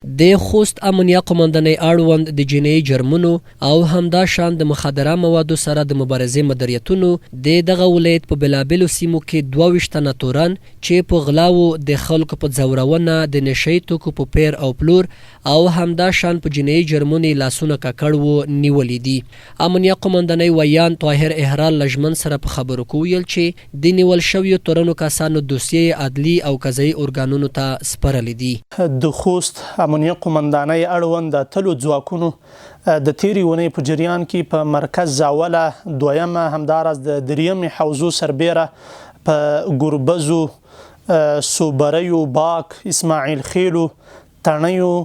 د خوست امنیه قوماندانۍ اړوند د جنایي جرمونو او همدا شان د مخدره موادو سره د مبارزې مدیریتونو د دغه ولایت په بېلابېلو سیمو کې 22 تنه تورن چې په غلاوو، د خلکو په ځورونه، د نشه یي توکو په پېر او پلور او همدا شان په جنایي جرمونو یې لاسونه ککړ وو، نیولي دي. امنیه قوماندانۍ ویاند طاهر احرار له ژمن سره په خبرو کې وویل چې د نیول شویو تورنو کسانو دوسیې یې عدلي او قضايي ارګانونو ته سپارلې دي. د خوست امنیه قومندانۍ اړوند اتلو ځواکونو د تېرې اونۍ په جریان کې په مرکز زاوله، دویمه، همداراز د دریمې حوزو سربېره په ګربزو، سوبریو، باک، اسماعیل خېلو، تڼیو،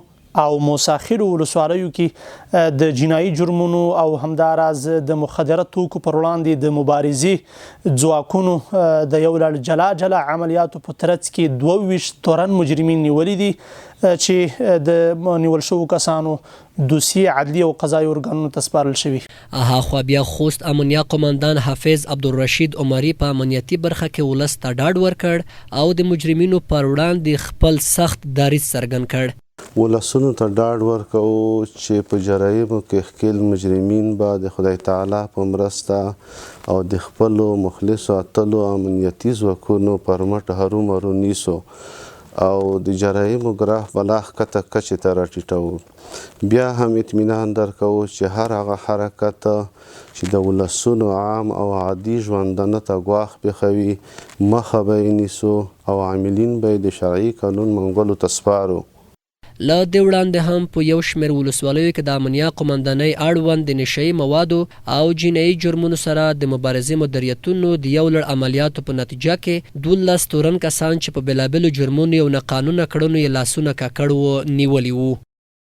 او موسی خېلو ولسوالیو کې د جنایي جرمونو او همداراز د مخدره توکو پر وړاندې د مبارزې ځواکونو د یو لړ جلا جلا عملیاتو په ترڅ کې 22 تورن مجرمین نیولي دي چې د نیول شوو کسانو دوسیې عدلي او قضایي ارګانونو ته سپارل شوي. هاخوا بیا خوست امنیه قوماندان حافظ عبدالرشید عمري په امنیتي برخه کې ولس ته ډاډ ورکړ او د مجرمینو پر وړاندې خپل سخت دریځ څرګند کړ. ولسونو ته ډاډ ورکوو چې په جرایمو کې ښکېل مجرمین به د خدای تعالی په مرسته او د خپلو مخلصو اتلو امنیتي ځواکونو پر مټ هرومرو نیسو او د جرایمو ګراف به لا ښکته کچې ته راټیټوو. بیا هم اطمینان درکوو چې هر هغه حرکت چې د ولسونو عام او عادي ژوندانه ته ګواښ پېښوي، مخه به یې نیسو او عاملین به یې د شرعي قانون منګولو ته سپارو. له دې وړاندې هم په یو شمېر ولسوالیو کې د امنیه قوماندانۍ اړوند د نشه یي موادو او جنایي جرمونو سره د مبارزې مدیریتونو د یو لړ عملیاتو په نتیجه کې 12 تورن کسان چې په بېلابېلو جرمونو او ناقانونه کړنو یې لاسونه ککړ وو، نیولي وو.